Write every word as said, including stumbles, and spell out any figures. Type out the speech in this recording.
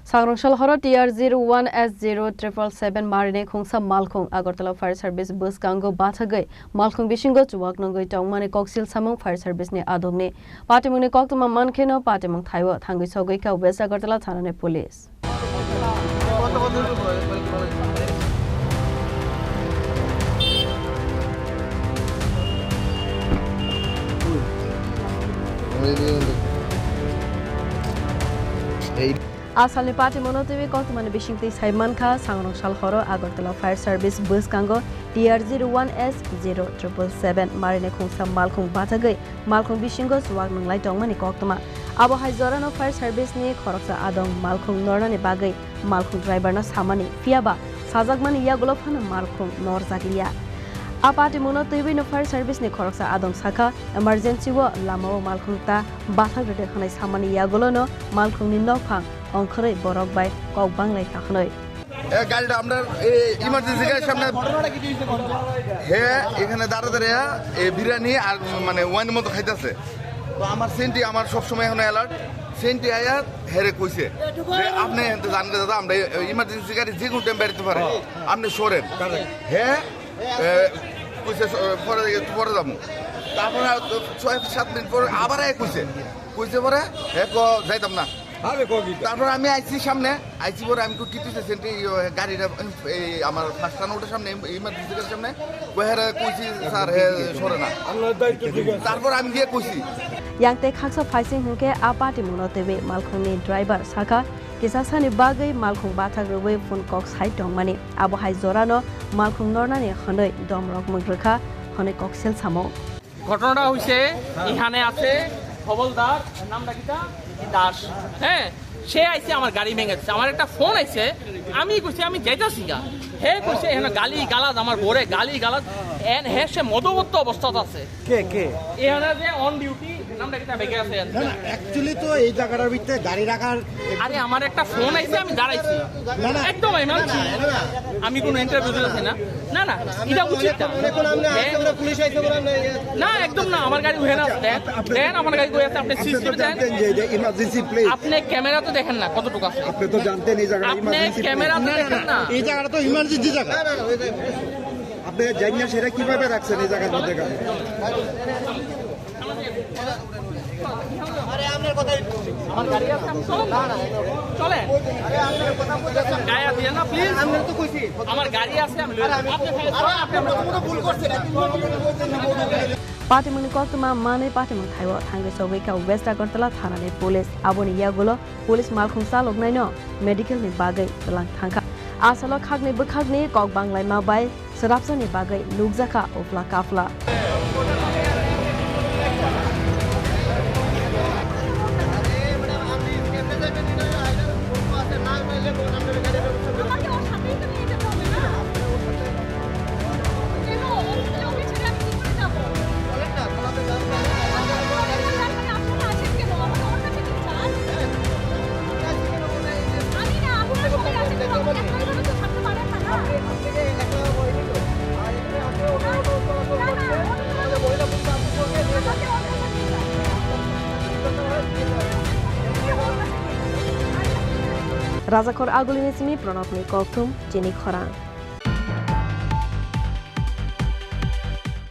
Sangrong sal horo T R zero one S zero triple seven marini khungsa malkhung Agartala Fire Service bwskango bathagwi malkhung bisingo chuwak nungwi tongmani koksil samung Fire Service ni adongni. Patimungni koktwma mankheno patimung thaio thangwi sogwi kha West Agartala thanani police. A salni patimungno twiwi koktwmani bisingtwi sai mankha, sangrong sal horo Agartala Fire Service bwskango T R zero one S zero triple seven marini khungsa malkhung bathagwi malkhung bisingo chuwak nunglai tongmani koktwma. Abo hai jorano Fire Service ni khoroksa adong malkhung nornani bagwi malkhung driver no samani, phiyaba sajakmani yagulo phano malkhung norjakliya. A patimungno twiwi no Fire Service ni khoroksa adong sakha, emergency o lamao malkhung ta bathak rwdi hwnwi samani yagulo no malkhung ni nokphang ongkhorwi borok bai kok banglai kha hwnwi. এ, গাড়িটা আপনার এই ইমার্জেন্সি গাড়ির সামনে। হে এখানে দাঁড়া দাঁড়িয়ে এ, বিরিয়ানি আর মানে ওয়াইন মতো খাইতেছে। তো আমার সেন্টি আমার সবসময় এখন অ্যালার্ট। সেন্টি আয়া হেরে কইছে যে, "আপনি এনতে জানকে দাদা, আমরা এই ইমার্জেন্সি গাড়ি যে কোনো টাইম বেরোতে পারে, আপনি সরেন।" হে এ, কইছে, "স-, পরে, পরে যাবো।" তারপরে আর তো ছয় সাত মিনিট পরে আবার এক কইছে। কইছে পরে, "হে ক, যাইতাম না।" আরে ক কি? তারপর আমি আইছি সামনে, আইছি পরে আমি তো টিপিসি সেন্টে, ইয়ে, গাড়িটা, এই আমার ফার্স্ট টার্ন ওটার সামনে, ইমার্জেন্সি গাড়ির সামনে, কই হেরে কইছি, "স্যার, হে সরে না।" আমরা দায়িত্ব ঠিক আছে। তারপর আমি গিয়ে কইছি। Yang tei khaksa phaising hwnkhe a patimungno twiwi malkhungni driver sakha, kisa sani bagwi malkhung bathak rwwi phone kok sai tongmani. Abo hai jorano malkhung nornani hwnwi domrok mwng rwkha hwnwi koksil samung. ঘটনাটা হইছে, এখানে আছে হবলদার, এর নামটা কিতা? দাস। হ্যাঁ, সে আইছে আমার গাড়ি ভেঙে দিছে। আমার একটা ফোন আইছে, আমি কইছি, "আমি যাইতাছি গা।" হে কইছে, "এখানে গালি গালাজ, আমার বউরে গালি গালাজ।" এন হে সে মদমত্ত অবস্থাত আছে। কে, কে? এখানে যে অন ডিউটি, নামটা কিতা? বেগে আছে। না, না, actually তো এই জায়গাটার ভিতরে গাড়ি রাখার আরে, আমার একটা ফোন আইছে, আমি দাঁড়াইছি। না, না। একদম emergency। না, না। আমি কোনো ইন্টারভিউ দিতেছি না। না, না, এটা উচিত না। অনেকক্ষণ আপনি আসতে পারে, পুলিশ আইতে পারে, না, ইয়ে। না, একদম না, আমার গাড়ি ওখানে আছে, দেন। আপনি, দেন, আমার গাড়ি কই আছে, আপনি আপনি তো সিসিটিভি দেন। জানতেন যে এটা ইমার্জেন্সি প্লেস। আপনি ক্যামেরা তো দেখেন না, কতটুকু আছে। আপনি তো জানতেন এই জায়গাটা আপনি ইমার্জেন্সি প্লেস। ক্যামেরা তো দেখেন না। এই জায়গাটা তো ইমার্জেন্সি জায়গা। আপনি জানেন না সেটা কিভাবে রাখছেন এই জায়গার মধ্যে গাড়ি? আমার গাড়ি আছে, আমি চলেন। চলেন। গায়ে হাত দিয়েন না, প্লিজ। আমার গাড়ি আছে, আমি লই যাবো। আপনি খালি চলেন, আপনি আমার Patimungni koktwma manwi patimung thaio thangwi sogwi kha West Agartala thanani police. Aboni yagulo police malkhung chaloknaino medical ni bagwi twlang thangkha. Asalo khakni bwkhakni kok banglaima bai Swrapsani bagwi nukjakha uphla kaphla. Rajakhor Agulini simi Pranabni kokthum chini khorang.